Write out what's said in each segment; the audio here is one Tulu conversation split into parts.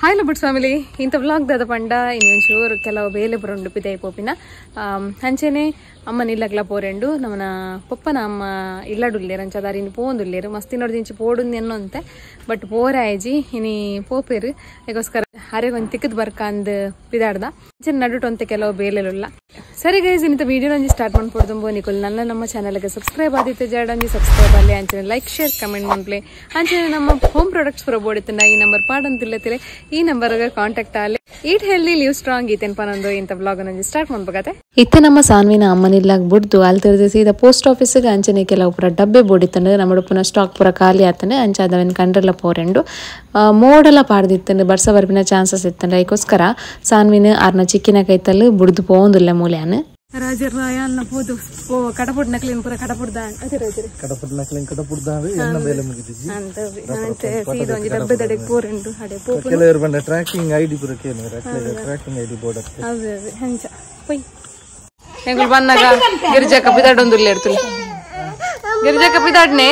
Hi ಲಬಟ್ family, ಇಂಥ ವ್ಲಾಗ್ ದಾದ ಪಂಡ ಇನ್ನೊಂಚೂರು ಕೆಲವು ಬೇಲೆ ಬರೋಂಡು ಪಿದೈ ಪೋಪಿನ ಅಂಚೆನೆ ಅಮ್ಮನ ಇಲ್ಲಗ್ಲ ಪೋರೆಂಡು ನಮ್ಮನ ಪೊಪ್ಪನ ಅಮ್ಮ ಇಲ್ಲಡುಲ್ಲೇರು ಅಂಚ ದಾರಿ ಇನ್ನು ಪೋಂದುಲ್ಲೇರು ಮಸ್ತಿನೋಡು ದಿಂಚಿ ಪೋಡುಂದು ಎನ್ನೊಂತೆ ಬಟ್ ಪೋರಾಯಜಿ ಇನಿ ಪೋಪೇರು ಅದಕ್ಕೋಸ್ಕರ ಅರೆಗೊಂದು ತಿಕ್ಕದ್ ಬರ್ಕಂದು ಪಿದಾಡ್ದ ಅಂಚೆ ನಡುಟೊಂತೆ ಕೆಲವು ಬೇಲೆಲುಲ್ಲ. ಸರಿ ಗೈಸ್, ಇಂಥ ವಿಡಿಯೋ ಒಂಜಿ ಸ್ಟಾರ್ಟ್ ಮಾಡ್ಪೋಡ್ದುಂಬು ನಿಕುಲ್ ನನ್ನ ನಮ್ಮ ಚಾನಲ್ಗೆ ಸಬ್ಸ್ಕ್ರೈಬ್ ಆದಿತ್ತೆ ಜಾಡೊಂಜಿ ಸಬ್ಸ್ಕ್ರೈಬ್ ಅಲ್ಲಿ ಅಂಚನೆ like share comment ಮನ್ಪ್ಲೆ ಅಂಚನೆ ನಮ್ಮ ಹೋಮ್ ಪ್ರಾಡಕ್ಟ್ಸ್ ಪೂರ ಬೋಡಿತ್ತಂಡ ಈ ನಂಬರ್ ಪಾಡಂತಿಲ್ಲತಿಲೆ ಈ ನಂಬರ್ ಕಾಂಟ್ಯಾಕ್ಟ್ ಆಲೆ. ಈಟ್ healthy live strong ಈತೇನ್ ಪನೊಂದು ಇಂಥ ವ್ಲಾಗ್ ಒಂಜಿ ಸ್ಟಾರ್ಟ್ ಮಾಡ್ಬೇಕಾತೆ. ಇತ್ತೆ ನಮ್ಮ ಸಾನ್ವಿನ ಅಮ್ಮನಿಲ್ಲಾಗ ಬುಡ್ದು ಅಲ್ಲಿ ತಿರ್ದು ಸೀದಾ ಪೋಸ್ಟ್ ಆಫೀಸ್ಗೆ ಅಂಚನೆ ಕೆಲವು ಪೂರ ಡಬ್ಬೆ ಬೋಡಿತ್ತಂಡು ನಮ್ಮ ಪುನಃ ಸ್ಟಾಕ್ ಪೂರ ಖಾಲಿ ಆತನೆ ಅಂಚ ಅದವನ್ ಕಂಡ್ರೆಲ್ಲ ಪೋರೆಂಡು ಮೋಡೆಲ್ಲ ಪಾಡ್ದಿತ್ತಂಡು ಬರ್ಸ ಬರ್ಪಿನ ಚಾನ್ಸಸ್ ಇತ್ತಂಡ ಅದಕ್ಕೋಸ್ಕರ ಸಾನ್ವಿನ ಆರ್ನ ಚಿಕ್ಕಿನ ಕೈತಲ್ಲಿ ಬುಡ್ದು ಪೋಂದುಲ್ಲ ಮೂಲ್ಯಾನ. ರಾಜರಾಯನ್ನ ಪೋದು ಓ ಕಡಪುಡ್ ನಕಲಿನ ಪೂರ ಕಡಪುಡ್ದ ಅದೇ ರಾಜರೇ ಕಡಪುಡ್ ನಕಲಿನ ಕಡಪುಡ್ದ ಎನ್ನ ಬೇಲೆ ಮುಗಿದಿಜಿ ಅಂತ ಅಂತೆ ಸೀದಾ ಒಂಜಿ ಡಬ್ಬೆದಡೆ ಪೋರೆಂಡು ಅಡೆ ಪೋಪು ಕೆಲವರು ಬಂದ ಟ್ರ್ಯಾಕಿಂಗ್ ಐಡಿ ಪೂರ ಕೇನು tracking ID board ಅತ್ತೆ ಅದೇ ಅದೇ ಹಂಚ ಪೊಯ್ ಎಂಗುಲ್ ಬನ್ನಗ ಗಿರಿಜಕ್ಕ ಪಿದಾಡೊಂದುಲ್ಲ ಇರ್ತುಲೆ ಗಿರಿಜಕ್ಕ ಪಿದಾಡ್ನೆ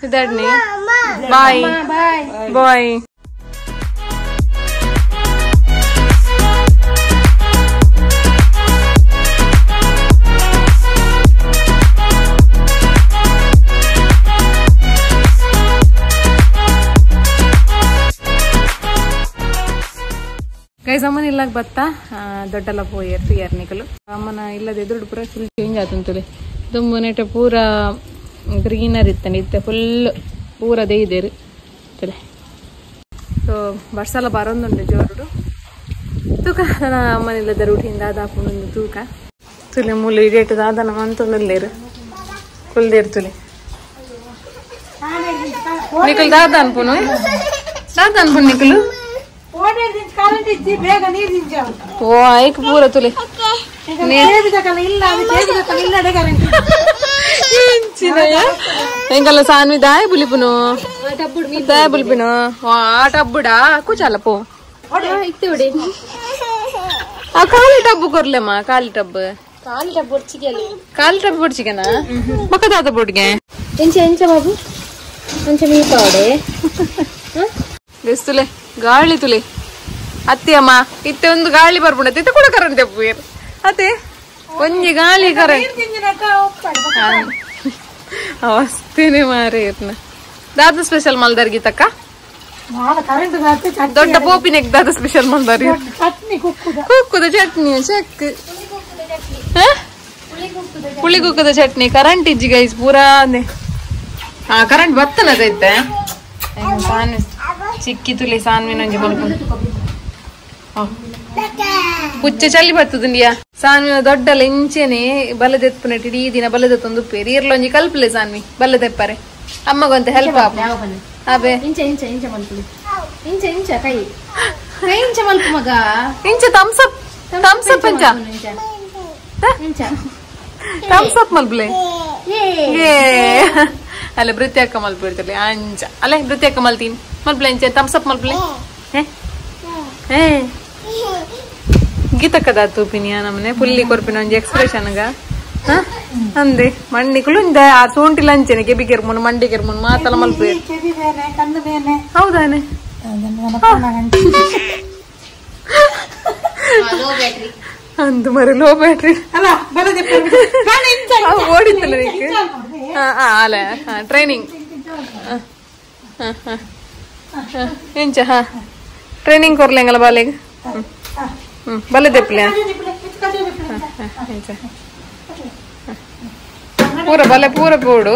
ಪಿದಾಡ್ನೆ ಬಾಯ್ ಬಾಯ್ ಬಾಯ್. ಗೈಸ್, ಅಮ್ಮನ ಇಲ್ಲಾಗ ಬತ್ತ ದೊಡ್ಡಲ್ಲ ಪೋಯರ್ ತುಯ್ಯಾರ್ ನಿಕಲು ಅಮ್ಮನ ಇಲ್ಲದ ಎದುರು ಪೂರ ಫುಲ್ ಚೇಂಜ್ ಆತಂತುಲೆ ದುಂಬು ನೆಟ ಪೂರ ಗ್ರೀನರ್ ಇತ್ತಾನೆ ಇತ್ತೆ ಫುಲ್ ಪೂರ ದೇಯ್ದೇರು ತುಲೆ. ಸೊ ಬರ್ಸಲ ಬರೋಂದುಂಡು ಜೋರುಡು ತೂಕ ನನ್ನ ಅಮ್ಮನ ಇಲ್ಲದ ರೂಟಿಯಿಂದ ಅದಾಪುಂಡು ತೂಕ ತುಲೆ ಮೂಲು ಇಡೇಟು ದಾದನ ಮಂತೊಂದುಲ್ಲೇರು ಕುಲ್ದೇರು ತುಲೆ ನಿಕಲ್ ದಾದ ಅನ್ಪುನು ದಾದ ಅನ್ಪುನು ನಿಕಲು ಓ ಐಕ್ ಪೂರ ತುಲೆ ಎಂಕಲ್ಲ ಸಾನ್ವಿ ದಾಯ ಬುಲಿಪುನು ದಾಯ ಬುಲಿಪಿನು ಆ ಟಬ್ಬುಡಾ ಕೂಚಾಲ ಪೋ ಆ ಖಾಲಿ ಟಬ್ಬು ಕೊರ್ಲೆಮ್ಮ ಖಾಲಿ ಟಬ್ ಖಾಲಿ ಟಬ್ ಬೊಡ್ಚಿಗೆನಾ ಬಕ್ಕದಾದ ಬೊಡ್ಗೆ ಎಂಚ ಎಂಚ ಬಾಬು ಎಂಚ ಮೀಪಾಡೆ ತುಲೆ ಗಾಳಿ ತುಲೆ ಅತ್ತೆ ಅಮ್ಮ ಇತ್ತೆ ಒಂದು ಗಾಳಿ ಬರ್ಪುಂಡತ್ತೆ ಇತ್ತೆ ಕೂಡ ಕರೆಂಟ್ ತೆಪ್ಪುಯರ್ ಅತ್ತೆ ಒಂಜಿ ಗಾಳಿ ಕರೆಂಟ್ ಅವಸ್ಥೆನೆ ಮಾರೆ ಇರ್ನ ದಾದ ಸ್ಪೆಷಲ್ ಮಲ್ದಾರ್ಗಿ ತಕ್ಕ ದೊಡ್ಡ ಪೋಪಿನೆಗ್ ದಾದ ಸ್ಪೆಷಲ್ ಮಲ್ದಾರಿ ಕುಕ್ಕುದ ಚಟ್ನಿ ಚೆಕ್ ಪುಳಿ ಕುಕ್ಕುದ ಚಟ್ನಿ ಕರೆಂಟ್ ಇಜ್ಜಿ ಗೈಸ್ ಪೂರಾ ಹಾ ಕರೆಂಟ್ ಬತ್ತನದೈತೆ ಸಾನ್ವಿ ಚಿಕ್ಕಿ ತುಲಿ ಸಾನ್ವಿನೊಂಜಿ ಬಲ್ಪುಂಡು ಪುಚ್ಚೆ ಚಲ್ಲಿ ಬರ್ತದಂಡಿಯಾ ಸಾನ್ವಿನ ದೊಡ್ಡಲ್ಲ ಇಂಚೆನೆ ಬಲದೆತ್ಪುನೆಟ್ ಇಡೀ ದಿನ ಬಲದೆತ್ತೊಂದು ಉಪ್ಪೇರಿ ಇರ್ಲೊಂಜಿ ಕಲ್ಪಲೆ ಸಾನ್ವಿ ಬಲದೆಪ್ಪರೆ ಅಮ್ಮಗೊಂತ ಹೆಲ್ಪ್ ಆಪ ಅಬೆ ಇಂಚ ಇಂಚ ಇಂಚ ಮಲ್ಪುಲಿ ಇಂಚ ಇಂಚ ಕೈ ಕೈ ಇಂಚ ಮಲ್ಪು ಮಗ ಇಂಚ thumbs up thumbs up ಇಂಚ ಇಂಚ ಥಮ್ಸ್ ಅಪ್ ಮಲ್ಪುಲೆ ಏ ಅಲ್ಲ ವೃತ್ತಿ ಅಕ್ಕ ಮಲ್ಪು ಇರ್ತಲೆ ಅಂಚ ಅಲ್ಲೇ ವೃತ್ತಿ ಅಕ್ಕ ಮಲ್ತೀನಿ ಮಲ್ಪಲೆ ಇಂಚ ಥಮ್ಸ್ ಅಪ್ ಮಲ್ಪಲೆ ಏ ಗೀತಕ್ಕದ ತೂಪಿನಿಯ ನಮ್ಮನೆ ಪುಲ್ಲಿ ಕೊರ್ಪಿನ ಒಂಜಿ ಎಕ್ಸ್ಪ್ರೆಷನ್ ಗ ಅಂದೆ ಮಂಡಿ ಕುಲುಂದ ಆ ಸೋಂಟಿ ಲಂಚನೆ ಕೆಬಿ ಕೆರ್ಮುನು ಮಂಡಿ ಕೆರ್ಮುನು ಮಾತಲ ಮಲ್ಪು ಹೌದಾನೆ ಅಂದು ಮರೆ ಲೋ ಬ್ಯಾಟ್ರಿ ಓಡಿತ್ತಲ್ಲ ಅಲ್ಲ ಟ್ರೈನಿಂಗ್ ಎಂಚ ಹಾ ಟ್ರೈನಿಂಗ್ ಕೊರ್ಲೆಂಗಲ್ಲ ಬಾಲೆಗ್ ಬಲೆ ದೆಪ್ಪಲೆ ಪೂರ ಬಲೆ ಪೂರ ಪೋಡು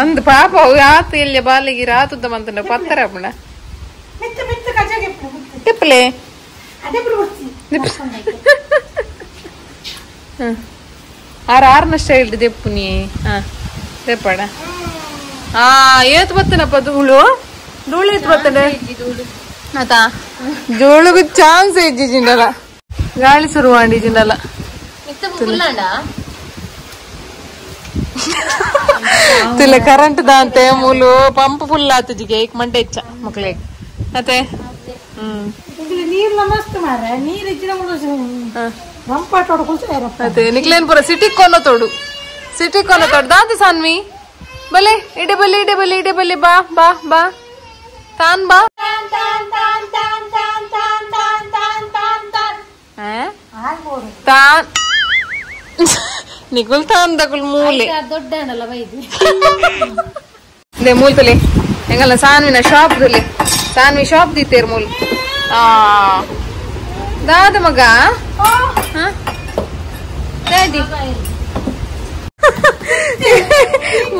ಅಂದ್ ಪಾಪ ಆತ ಎಲ್ಲಿ ಬಾಲೆಗೆ ರಾತುದ್ದ ಮಂತಂಡ ಪತ್ತರ ಅಪ್ಪಣ ತಿಪ್ಪಲೆ ಆರು ಆರ್ನ ಸ್ಟೈಲ್ ದೆಪ್ಪುನಿ ಹಾ ದೆಪ್ಪಡ ಆ ಏತ್ ಬತ್ತನಪ್ಪ ಧೂಳು ಧೂಳು ಏತ್ ಬತ್ತನೆ ಆತಾ ಧೂಳುಗು ಚಾನ್ಸ್ ಇಜ್ಜಿಂಡಲ ಗಾಳಿ ಶುರು ಮಾಡಿಜಿಂಡಲ ತುಲೆ ಕರೆಂಟ್ ದಾಂತೆ ಮೂಲು ಪಂಪ್ ಫುಲ್ ಆತಜಿಗೆ ಏಕ್ ಮಂಡೆ ಹೆಚ್ಚ ಮಕ್ಳಿಗೆ ಅತ್ತೆ ಅತ್ತೆ ನಿಕ್ಲೇನ್ ಪೂರ ಸಿಟಿ ಕೊನ ತೋಡು ಸಿಟಿ ಕೊನ ತೋಡು ದಾಂತೆ ಸಾನ್ವಿ ಬಲೆ ಇಡೆ ಬಲೆ ಇಡೆ ಬಲೆ ಇಡೆ ಬಲೆ ಬಾ ಬಾ ಬಾ ತಾನ್ ಬಾ ತಾನ್ ನಿಕುಲ್ ತಾನ್ ದಕುಲ್ ಮೂಲೆ ದೊಡ್ಡ ಬೈದು they ಮೂಲ್ ತುಲೆ ಎಂಗಲ್ಲ ಸಾನ್ವಿನ ಶಾಪ್ ತುಲೆ ಸಾನ್ವಿ ಶಾಪ್ ದೀತೇರ್ ಮೂಲ್ ಆ ದಾದ ಮಗ ದಾದಿ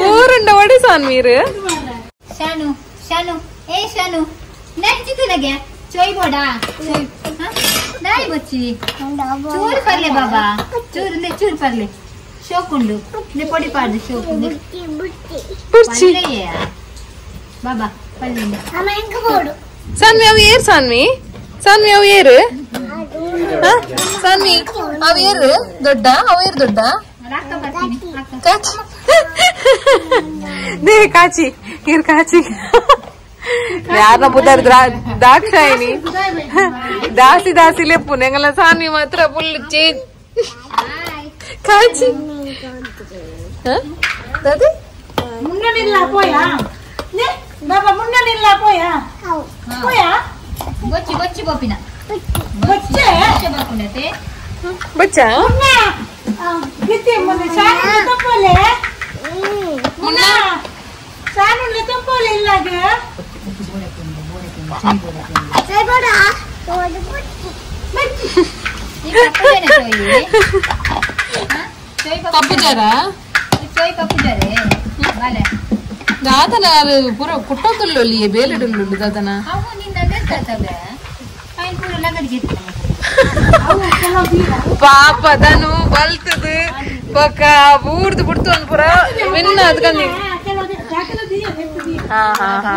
ಊರುಂಡ ಒಡೆ ಸಾನ್ವೀರು ಶಾನು ಶಾನು ಏ ಶಾನು ನಡ್ಚಿತು ನಗೆ ಚೋಯ್ ಬೋಡಾ ನಾಯಿ ಬಚ್ಚಿ ಚೂರು ಪರ್ಲೆ ಬಾಬಾ ಚೂರು ಚೂರು ಪರ್ಲೆ ಶೋಕುಂಡು ನೆ ಪೊಡಿ ಪಾಡ್ದು ಶೋಕುಂಡು ಪುರ್ಚಿ ಬಾಬಾ ಪಲ್ಲೆ ಸಾನ್ವಿ ಅವು ಏರ್ ಸಾನ್ವಿ ಸಾನ್ವಿ ಅವು ಏರು ಸಾನ್ವಿ ಅವು ಏರು ದೊಡ್ಡ ಅವು ಏರು ದೊಡ್ಡ ಕಾಚಿ they ಕಾಚಿ ಏರ್ ಕಾಚಿ ಯಾರನ್ನ ಪುದಾರ್ ದಾಕ್ಷಾಯಿನಿ ದಾಸಿ ದಾಸಿ ಲೆಪ್ಪು ನೆಂಗಲ ಸಾನ್ವಿ ಮಾತ್ರ ಫುಲ್ ಚೇಂಜ್ ಕಾಚಿ ದಾದಿ ಮುನ್ನನಿಲ್ಲ ಪೋಯಾ ನೆ ಬಾಬಾ ಮುನ್ನನಿಲ್ಲ ಪೋಯಾ ಪೋಯಾ ಬೊಚ್ಚಿ ಬೊಚ್ಚಿ ಬೋಪಿನ ಬೊಚ್ಚೆ ಬೊಚ್ಚೆ ಬರ್ಕೊಂಡತೆ ಬಚ್ಚ ಬಿತ್ತಿ ಮುಂದೆ ಶಾನು ತಪ್ಪೋಲೆ ಮುನ್ನ ಶಾನು ತಪ್ಪೋಲೆ ಇಲ್ಲಾಗ ಕಪ್ಪು ಜರ ದಾದನ ಪೂರ ಕುಟ್ಟೋದುಲ್ಲೊಲ್ಲಿ ಬೇಲೆಡುಲ್ಲು ದಾದನ ಪಾಪ ದನು ಬಲ್ತದು ಪಕ್ಕ ಊರ್ದು ಬಿಡ್ತು ಅಂದ್ ಪೂರ ಮಿನ್ನ ಅದ್ಕಂದಿ ಹಾ ಹಾ ಹಾ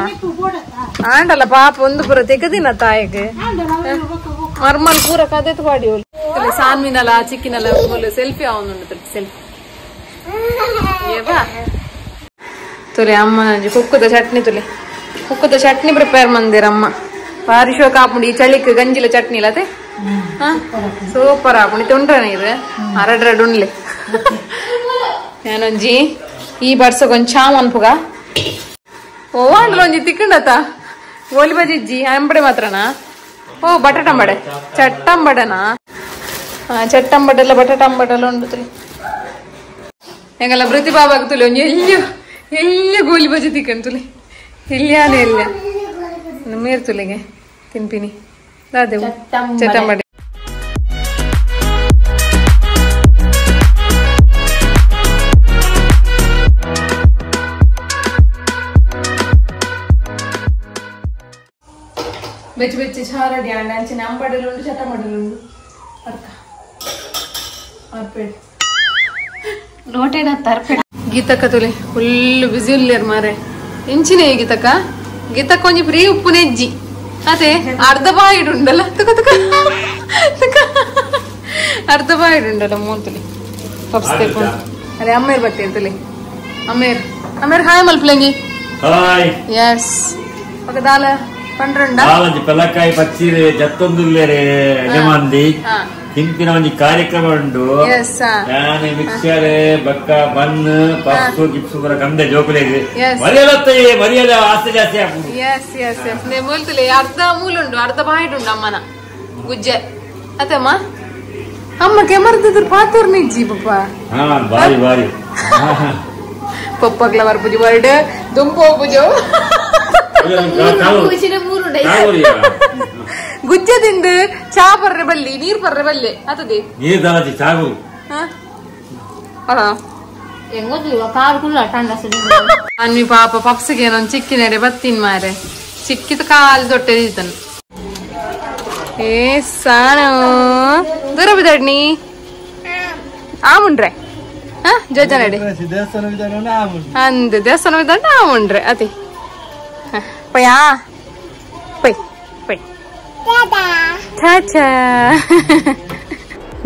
ಆಂಡಲ್ಲ ಪಾಪ ಒಂದು ಪೂರ ತೆಗದಿನ ತಾಯಿಗೆ ಮರ್ಮಲ್ ಪೂರ ಕದೆತ್ ಪಾಡಿ ಸಾನ್ವಿನಲ್ಲ ಚಿಕ್ಕಿನಲ್ಲ ಸೆಲ್ಫಿ ಅವನು ಸೆಲ್ಫಿ ತುಲೆ ಅಮ್ಮ ಕುಕ್ಕುದ ಚಟ್ನಿ ತುಲೆ ಕುಕ್ಕುದ ಚಟ್ನಿ ಪ್ರಿಪೇರ್ ಮಂದಿರಮ್ಮ ಭಾರಿ ಶೋಕ ಆಪುಂಡು ಈ ಚಳಿಕ್ ಗಂಜಿಲ ಚಟ್ನಿ ಇಲ್ಲತೆ ಸೂಪರ್ ಆಪುಂಡು ತೊಂಡ್ರನ ಇದು ಅರಡ್ ಉಣ್ಲೆ ഞാനൊഞ്ചി ಈ ಬರ್ಸಗೊಂದು ಚಾ ಮನ್ಪುಗ ಓ ಅಂಡ್ಲ ಒಂಜಿ ತಿಕ್ಕಂಡತ ಗೋಲಿ ಬಜ್ಜಿ ಅಂಬಡೆ ಮಾತ್ರನಾ ಓ ಬಟಾಟಂಬಡೆ ಚಟ್ಟಂಬಡೆನಾ ಚಟ್ಟಂಬಡೆಲ್ಲ ಬಟಾಟಂಬಡೆಲ್ಲ ಉಂಡು ತುಲಿ ಎಂಗಲ್ಲ ವೃತ್ತಿ ಬಾಬಾಗ ತುಲಿ ಒಂಜಿ ಎಲ್ಲಿ ಎಲ್ಲಿ ಗೋಲಿ ಬಜ್ಜಿ ತಿಕ್ಕಂಡು ತುಲಿ ಇಲ್ಯಾನೆ ಇಲ್ಲ ಮೇರ್ ತುಲಿಗೆ ತಿನ್ಪಿನಿ ದಾದೇವು ಚಟ್ಟಂಬಡೆ ಬೆಚ್ಚ ಬೆಚ್ಚ ಚಾರಡಿ ಅಂಡ ಅಂಚಿನ ಅಂಬಡಲುಂಡು ಚಟ್ಟಂಬಡಲುಂಡು ಅರ್ಕ ಅರ್ಪೇಡ್ ಲೋಟೆದ ತರ್ಪೆ ಗೀತಕ್ಕ ತುಲೆ ಫುಲ್ ಬಿಸಿ ಉಲ್ಲೇರ್ ಮಾರೆ ಇಂಚಿನ ಗೀತಕ್ಕ ಗೀತಕ್ಕ ಒಂಜಿ ಫ್ರೀ ಉಪ್ಪು ನೆಜ್ಜಿ ಅದೇ ಅರ್ಧ ಬಾಯಿಡುಂಡಲ್ಲ ತುಕ ತುಕ ತುಕ ಅರ್ಧ ಬಾಯಿಡುಂಡಲ್ಲ ಮೂಂತುಲಿ ಪಪ್ಸ್ ತೆಕ್ಕೊಂಡು ಅದೇ ಅಮ್ಮೇರ್ ಬರ್ತೇನೆ ತುಲೆ ಅಮ್ಮೇರ್ ಅಮ್ಮೇರ್ ಹಾಯ್ ಮಲ್ಪಲಂಗಿ ಹಾಯ್ ಎಸ್ ఒక ದಾಲ ಪಂಡ್ರಂಡ ದಾಲಂಜಿ ಪೆಲಕಾಯಿ ಪಚ್ಚಿರೆ ಜತ್ತೊಂದುಲ್ಲೇರೆ ಯಜಮಾನ್ದಿ ತಿಂಪಿನ ಒಂಜಿ ಕಾರ್ಯಕ್ರಮ ಉಂಡು ಯಾನೆ ಮಿಕ್ಸರ್ ಬಕ್ಕ ಬನ್ ಪಪ್ಸು ಗಿಪ್ಸು ಪೂರ ಕಂದೆ ಜೋಕುಲೆಗ್ ಮರ್ಯಾದತ್ತಯ್ಯೆ ಮರ್ಯಾದ ಆಸ್ತಿ ಜಾಸ್ತಿ ಆಪುಂಡು ಎಸ್ ಎಸ್ ಎಸ್ ನೇ ಮೂಲ್ತುಲೆ ಅರ್ಧ ಮೂಲುಂಡು ಅರ್ಧ ಬಾಯಿಡುಂಡು ಅಮ್ಮನ ಗುಜ್ಜೆ ಅತ್ತಮ್ಮ ಅಮ್ಮ ಕೆಮರ್ದಿದ್ರು ಪಾತೂರ್ ನಿಜ್ಜಿ ಪಪ್ಪ ಹಾ ಬಾರಿ ಬಾರಿ ಪಪ್ಪಗ್ಲ ಬರ್ಪುಜಿ ವರ್ಡ್ ದುಂಪು ಹೋಪುಜು ಗುಜ್ಜೆ ತಿಂದು ಚಾ ಪರ್ರೆ ಬಲ್ಲಿ ನೀರ್ ಪರ್ರೆ ಬಲ್ಲೆ ಆತದೆ ನೀರ್ ದಾಲಜಿ ಚಾಗು ಅನ್ವಿ ಪಾಪ ಪಪ್ಸಿಗೆ ಏನೊಂದು ಚಿಕ್ಕಿನಡೆ ಬತ್ತೀನ್ ಮಾರೆ ಚಿಕ್ಕಿದ ಕಾಲು ದೊಟ್ಟೆ ಇದ್ದಾನೆ ಏ ಸಾನು ದೂರ ಬಿದ್ದಾಡ್ನಿ ಆಮುಂಡ್ರೆ ಹಾ ಜೋಜನಡೆ ಅಂದ್ ದೇವಸ್ಥಾನ ಬಿದ್ದಾಡ ಆಮುಂಡ್ರೆ ಅತಿ ಪಯ್ಯಾ ಪೈ ಪೈ ಟಾಟಾ.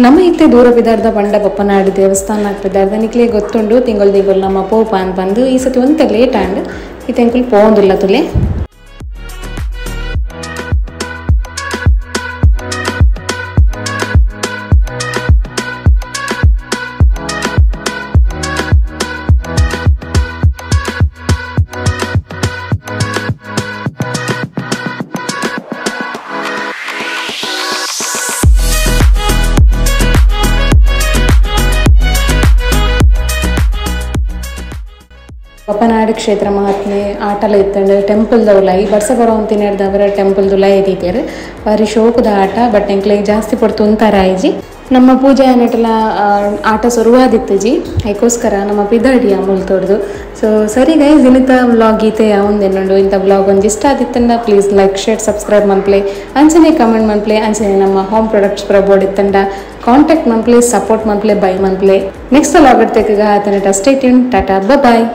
ನಮ್ಮ ಇತ್ತೆ ದೂರ ಬಿದಾರ್ದ ಬಂಡ ಬಪ್ಪನಾಡು ದೇವಸ್ಥಾನ ಬಿದಾರ್ದ ನಿಕ್ಲೆ ಗೊತ್ತುಂಡು ತಿಂಗಳು ತಿಂಗಳು ನಮ್ಮ ಪೋಪ ಅಂತ ಬಂದು ಈ ಸತಿ ಒಂತ ಲೇಟ್ ಆಂಡ್ ಈ ತೆಂಕುಲು ಪೋಂದಿಲ್ಲ ತುಲೆ. ಬಪ್ಪನಾಡು ಕ್ಷೇತ್ರ ಮಹಾತ್ಮೆ ಆಟಲ ಇತ್ತಂಡು ಟೆಂಪಲ್ ದೌಲಾಯಿ ಬರ್ಸ ಬರೋಂತಿನ ಟೆಂಪಲ್ ದುಲಾಯಿ ದೀತೆರ್ ಬಾರಿ ಶೋಕುದ ಆಟ ಬಟ್ ಎಂಕ್ಲೆಗ್ ಜಾಸ್ತಿ ಪೊರ್ತು ಉಂತಾರಾಯಿಜಿ ನಮ್ಮ ಪೂಜೆ ಅನ್ನಟಲ ಆಟ ಶುರುವಾದಿತ್ತಜಿ ಅದಕ್ಕೋಸ್ಕರ ನಮ್ಮ ಪಿದಾಡಿ ಅಮೂಲ್ ತೋಡ್ದು. ಸೊ ಸರಿ ಗೈಸ್, ಇನ್ನಿತ ವ್ಲಾಗ್ ಗೀತೆ ಯಾವೊಂದು ಇಂಥ ವ್ಲಾಗ್ ಒಂದು ಇಷ್ಟ ಆದಿತ್ತಂಡ ಪ್ಲೀಸ್ ಲೈಕ್ ಶೇರ್ ಸಬ್ಸ್ಕ್ರೈಬ್ ಮನ್ಪ್ಲೆ, ಅಂಚನೆ ಕಮೆಂಟ್ ಮನ್ಪ್ಲೆ, ಅಂಚನೆ ನಮ್ಮ ಹೋಮ್ ಪ್ರಾಡಕ್ಟ್ಸ್ ಪುರ ಬೋರ್ಡ್ ಇತ್ತಂಡ ಕಾಂಟ್ಯಾಕ್ಟ್ ಮನ್ಪ್ಲೆ, ಸಪೋರ್ಟ್ ಮನ್ಪ್ಲೆ, ಬೈ ಮನ್ಪ್ಲೆ. ನೆಕ್ಸ್ಟ್ ವ್ಲಾಗ್ ತೆಕ್ಕಗ ಆತನ ಸ್ಟೇ ಟ್ಯೂನ್, ಟಾಟಾ, ಬಾಯ್.